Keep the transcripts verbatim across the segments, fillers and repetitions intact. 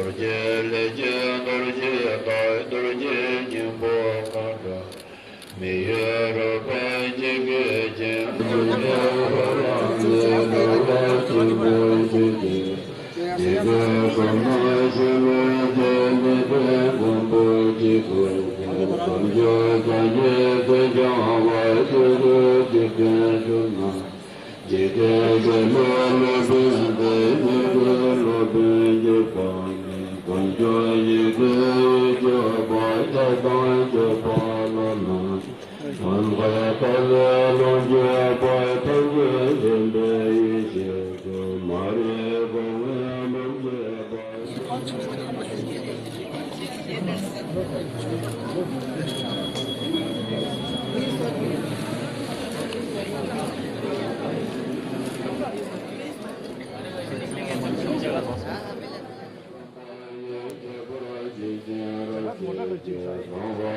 རྡོ་རྗེ་ལས་ཀྱི་རྡོ་རྗེ་ལྟ་བུའི་རྡོ་རྗེ་སྙིང་པོ་མཁའ་འགྲོ། མི་ཡུལ་རོལ་པ་འཇིགས་མེད་ཅན། རྡོ་རྗེ་འཁོར་ལོ་ལས་རྡོ་རྗེ་ཆེན་པོ་འཇིགས་མེད་ཅན། འཇིགས་པའི་གོ་འཕང་ཞི་བའི་རྒྱལ། ནི་འདྲའི་མགོན་པོ་གཅིག་པུར་གྱུར། དཀོན་མཆོག་སངས་རྒྱས་ཀྱིས་ཀྱང་བ། ཆོས་སྐུ་འཇིག་རྟེན་དྲུག་ན། འཇིག་རྟེན་གྱི་ལྷ་སློབ་དཔོན་ཏེ། ཉན་ཐོས་སློབ་དཔོན་གྱི་དཔལ་ནི། དཀོན་མཆོག་ཡེ་ཤེས་འོད་ཆོས་འཕགས། ཡང་དག་སྤྱོད་པ་ལ་ནི། མངོན་པར་དགའ་བའི་ལོངས་སྤྱོད་པ། ཐམས་ཅད་མཁྱེན་པའི་ཡེ་ཤེས་སྐུ། མ་རིག་གོང་འོག་ལོངས་སྤྱོད་པ།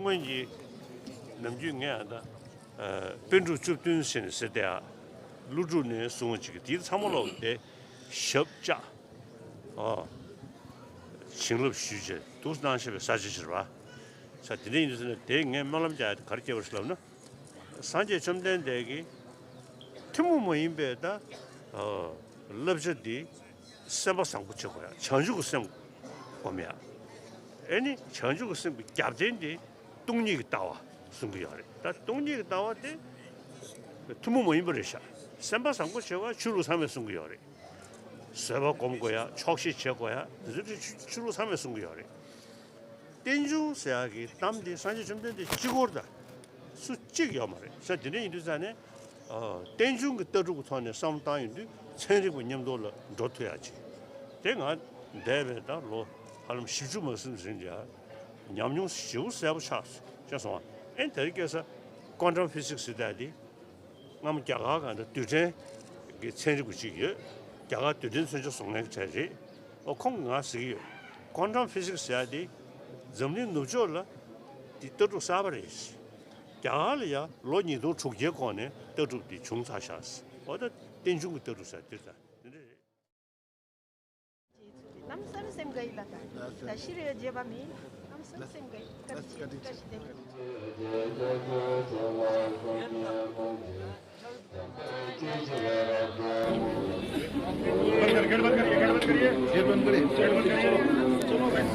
སྔོན་གྱི་ནམ་རྒྱུན་ངས་ཨ་ད། ཨ། པཎ་གྲུབ་བཅུ་བདུན་ཟེར་ནས་ཟེར་ཏེ། ཨ། ཀླུ་སྒྲུབ་ནས་བཟུང་བ་ཅིག་གིས་དེའི་ཚང་མ་ལོག་དེ་ཞབས་བཅགས། ཨ། བྱིན་རླབས་ཞུས་བྱས་འདུག་གནང་བཞིན་པའི་ས་ཆ་ཅིག་རེད་པ། ས་དེ་འདྲ་ཡིན་དུས་ཙང་ནས་དེའི་ངས་སྨོན་ལམ་རྒྱག་ཡ་དེ་ག་རེ་བསྐྱལ་བ་རེད་ལབ་ན། སངས་རྒྱས་བཅོམ་ལྡན་འདས་ཀྱིས་ཐུན་མོང་མ་ཡིན་པའི་ད། ཨ། བསླབ་བྱ་འདི་སེམས་པ་བཟང་པོ་བྱེད་དགོས་ཡ། བྱང་ཆུབ་ཀྱི་སེམས་སྒོམ་ཡ། ཨེ་ནི་བྱང་ཆུབ་ཀྱི་སེམས་ཀྱི་རྒྱབ་རྟེན་དེ་སྟོང་ཉིད་ཀྱི་ལྟ་བ་གསུང་གི་ཡོད་རེད། ད་སྟོང་ཉིད་ཀྱི་ལྟ་བ་དེ་ཐུན་མོང་མ་ཡིན་པ་རེད་ཤག་སེམས་པ་བཟང་པོ་བྱེད་པ་ཆོས་ལུགས་ཚང་མས་གསུང་གི་ཡོད་རེད། བཟོད་པ་སྒོམ་དགོས་ཡ། ཆོག་ཤེས་བྱེད་དགོས་ཡ། འདི་ཚོ་ཆོས་ལུགས་ཚང་མས་གསུང་གི་ཡོད་རེད། རྟེན་འབྱུང་ཟེར་ཡག་གི་གཏམ་དེ་སངས་རྒྱས་བཅོམ་ལྡན་འདས་གཅིག་པོ་རེད། ད་སུ་གཅིག་ཡོད་མ་རེད། ས་དེ་འདྲ་ཡིན་དུས་ཙང་ནས། ཨ། རྟེན་འབྱུང་གི་ལྟ་གྲུབ་ཀྱི་ཐོག་ནས་བསམ་བློ་བཏང་ཡོང་དུས་ཚན་རིག་པ་མཉམ་དུ་ལ་འགྲོ་ཐུབ་ཡག་ཅིག་དེ་ང་འདས་པའི་ད་ལོ་ཧ་ལམ་བཞི་བཅུ་མ་ཟིན་རིང་ལ་ཉམས་མྱོང་ཞེ་པོ་གསལ་པོ་ཆགས་སོང་། ཆགས་སོང་བ། ཨེ་དེ་རིང་ཁ་སང་ཀོན་ཊམ་ཕི་སིག་སི་ཟེར་ཡག་དེ། སྔ་མོ་རྒྱ་གར་གང་འདྲ་རྡུལ་ཕྲན་གྱི་ཚན་རིག་པ་ཅིག་ཡོད། རྒྱ་གར་རྡུལ་ཕྲན་མཚོན་ཆ་བཟོ་མཁན་གྱི་གྲས་རེད། ཨོ་ཁོང་གིས་ང་ཟེར་གྱི་ཡོད། ཀོན་ཊམ་ཕི་སིག་སི་ཟེར་ཡག་དེ་འཛམ་གླིང་ནུབ་ཕྱོགས་ལ་དེ་ལྟ་གྲུབ་གསར་པ་རེད། རྒྱ་གར་ལ་ཡང་ལོ་ཉིས་སྟོང་དྲུག་བརྒྱའི་གོང་ནས་ལྟ་གྲུབ་དེ་བྱུང་ཚར་ཤག་ཨོ་ད་རྟེན་འབྱུང་གི་ལྟ་གྲུབ་ཟེར་དེ་ད་དེ་འདྲ་རེད། རྣམ་གསུམ་སེམས་དགའ་ཡིན་ལ། ད་ཤི་རེ་བརྗེད་པ་མེད། རྣམ་གསུམ་སེམས་དགའ་ཡིན། བཀྲ་ཤིས་བདེ་ལེགས། བཀྲ་ཤིས་བདེ་ལེགས།